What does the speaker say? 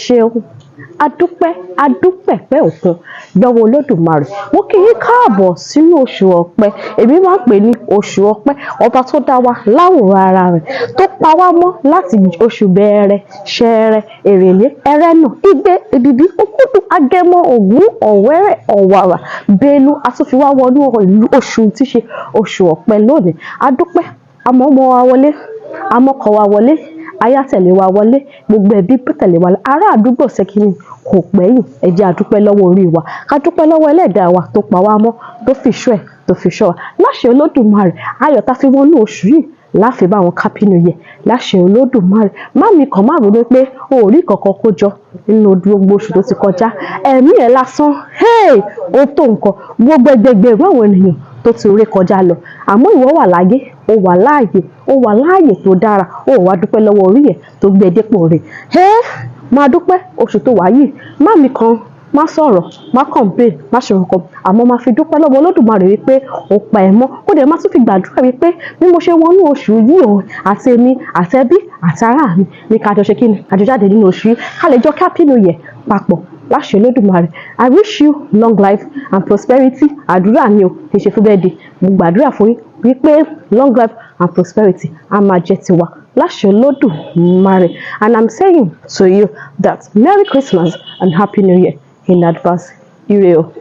Ṣeun, adúpẹ́ adúpẹ̀pẹ́ òkun lọ́wọ́ Olódùmarè. Mo kí yín káàbọ̀ sínú oṣù Ọ̀pẹ. Èmi máa ń pè ní oṣù Ọ̀pẹ. Ọba tó dá wa láwòrán ara rẹ̀, tó pa wá mọ́ láti oṣù Bẹẹrẹ, Ṣẹẹrẹ, Èrèlé, Ẹrẹ́nà, Igbe, Èbìbí, Òkúdù, Agẹmọ, Ògún, Ọ̀wẹ́rẹ́, Ọ̀wàrà, Bélú, a tún fi wá wọnú oṣù tí ṣe oṣù Ọ̀pẹ lónìí. Adúpẹ́, àmọ́ ọmọ wa wọlé, amọ́kọ wa wọlé, aya tẹ̀lé wa wọlé, gbogbo ẹbí tẹ̀lé wa, ará àdúgbò ṣẹ́kínní kò gbẹ́yìn. Ẹ jẹ́ a dúpẹ́ lọ́wọ́ orí wa, ká dúpẹ́ lọ́wọ́ ẹlẹ́dàá wa tó pa wá mọ́, tó fi ìṣọ́ ẹ̀, tó fi ṣọ́ wa. Láṣẹ Olódùmarè, ayọ̀ tá fi wọnú oṣù yìí láfi bá wọn happy new year. Láṣẹ Olódùmarè, má mi kàn má ronú pé o ò rí kankan kó jọ nínú gbogbo oṣù tó ti kọjá. Ẹ̀mí ẹ̀ lásán, hey, ó tó nǹkan. Gbogbo ẹgbẹgbẹ̀rún àwọn ènìyàn tó ti ré kọjá lọ, àmọ́ ìwọ wà láyé, ó wà láàyè, ó wà láàyè tó dára. Ó wá dúpẹ́ lọ́wọ́ orí ẹ̀ tó gbé e dépò rẹ̀. Ẹ́ máa dúpẹ́ oṣù tó wà yìí. Má mi kan, má sọ̀rọ̀, má complain, má ṣe nǹkan, àmọ́ má fi dúpẹ́ lọ́wọ́ Olódùmarè wípé ó pa ẹ́ mọ́. Ó dẹ̀ má tún fi gbàdúrà wípé bí mo ṣe wọnú oṣù yìí o, àti èmi àti ẹbí àti ará mi ní ká jọ ṣe kí ni, ká jọ jáde nínú oṣù yìí, ká lè jọ happy new year papọ̀. Láṣẹ Olódùmarè, I wish you long life and prosperity. Àdúrà mi o, kì í ṣe fún bẹ́ẹ̀ di mo gbàdúrà fún yín wípé long life and prosperity á máa jẹ́ tiwa láṣẹ Olódùmarè. And I'm saying to you that Merry Christmas and Happy New Year in advance. Ire o.